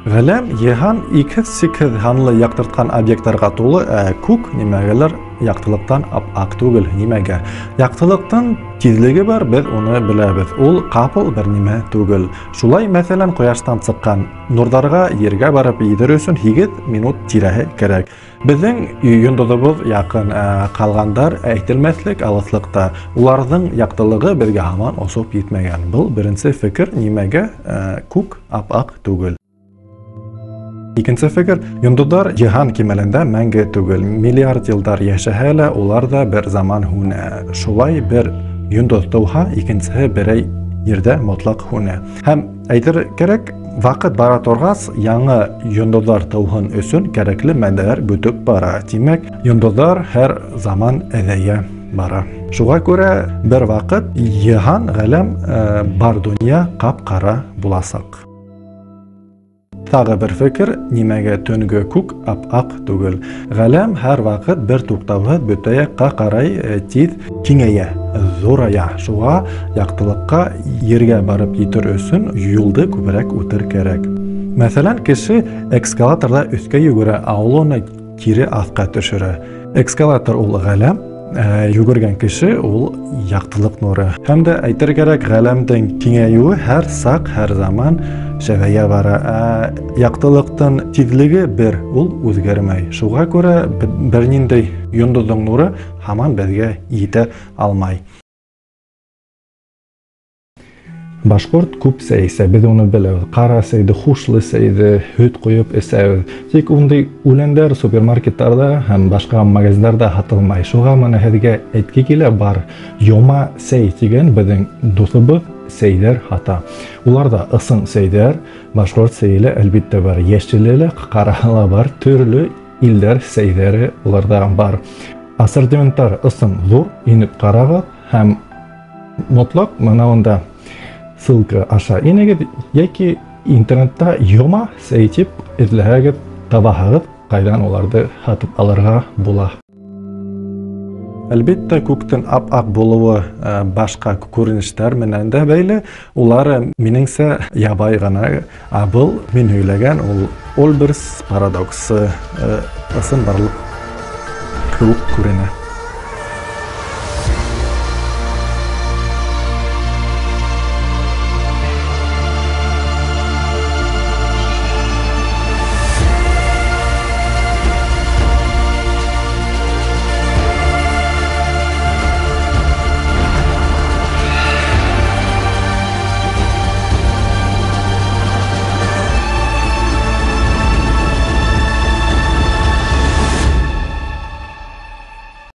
Ғәләм, йыһан икһеҙ-сикһеҙ һанлы яҡтыртҡан объекттарға тулы, ә күк нимәгәлер яҡтылыҡтан ап-аҡ түгел. Нимәгә? Яҡтылыҡтың тиҙлеге бар, беҙ уны беләбеҙ. Ул ҡапыл бер нимә түгел. Шулай, мәҫәлән, ҡояштан сыҡҡан нурҙарға ергә барып етер өсөн 8 минут тирәһе кәрәк. Беҙҙең йондоҙобоҙ яҡын, ә ҡалғандар әйтелмәҫлек алыҫлыҡта. Уларҙың яҡтылығы беҙгә һаман осоп етмәгән. Был беренсе фекер, нимәгә күк ап-аҡ түгел. Икенсе фекер, йондоҙҙар йыһан кимәлендә мәңге түгел. Миллиард йылдар йәшәһә лә, улар ҙа бер заман һүнә. Шулай бер йондоҙ тыуһа, икенсеһе берәй ерҙә мотлаҡ һүнә. Һәм әйтер кәрәк, ваҡыт бара торғас, яңы йондоҙҙар тыуһын өсөн кәрәкле матдәләр бөтөп бара. Тимәк, йондоҙҙар һәр заман әҙәйә бара. Шуға күрә бер ваҡыт йыһан, ғәләм, бар донъя ҡап-ҡара буласаҡ. Тағы бер фекер, нимәгә төнгө күк ап-аҡ түгел. Ғәләм һәр ваҡыт бер туҡтауһыҙ бөтә яҡҡа ҡарай тиҙ киңәйә, ҙурая. Шуға яҡтылыҡҡа ергә барып етер өсөн юлды күберәк үтер кәрәк. Мәҫәлән, кеше эскалаторҙа өҫкә йүгерә, ә ул уны кире аҫҡа төшөрә. Эскалатор ул ғәләм, йүгергән кеше ул яҡтылыҡ нуры. Һәм дә әйтер кәрәк, ғәләмдең киңәйеүе һәр саҡ, һәр заман шәбәйә бара. Ә яҡтылыҡтың тиҙлеге бер, ул үҙгәрмәй. Шуға күрә бер ниндәй йондоҙҙоң нуры һаман беҙгә етә алмай. Башҡорт күп сәй эсә, беҙ уны беләбеҙ. Ҡара сәйҙе, хушлы сәйҙе, һөт ҡойоп эсәбеҙ. Тик ундай үләндәр супермаркеттарҙа һәм башҡа магазиндарҙа һатылмай. Шуға мына һеҙгә әйтке килә, бар Йома сәй тигән беҙҙең дуҫыбыҙ сәйҙәр һата. Уларҙа ысын сәйҙәр, башҡорт сәйе лә әлбиттә бар, йәшеле лә, ҡараһы ла бар, төрлө илдәр сәйҙәре уларҙа бар. Ассортименттар ысын ҙур, инеп ҡарағыҙ һәм мотлаҡ мына унда ссылка аша инегеҙ йәки интернетта Йома сәй тип эҙләһәгеҙ, табаһығыҙ, ҡайҙан уларҙы һатып алырға була. Әлбиттә, күктең ап-аҡ булыуы башҡа күренештәр менән дә бәйле. Улары минеңсә ябай ғына, ә был мин һөйләгән ул Ольберс парадоксы, ысын барлыҡ кеүек күренә.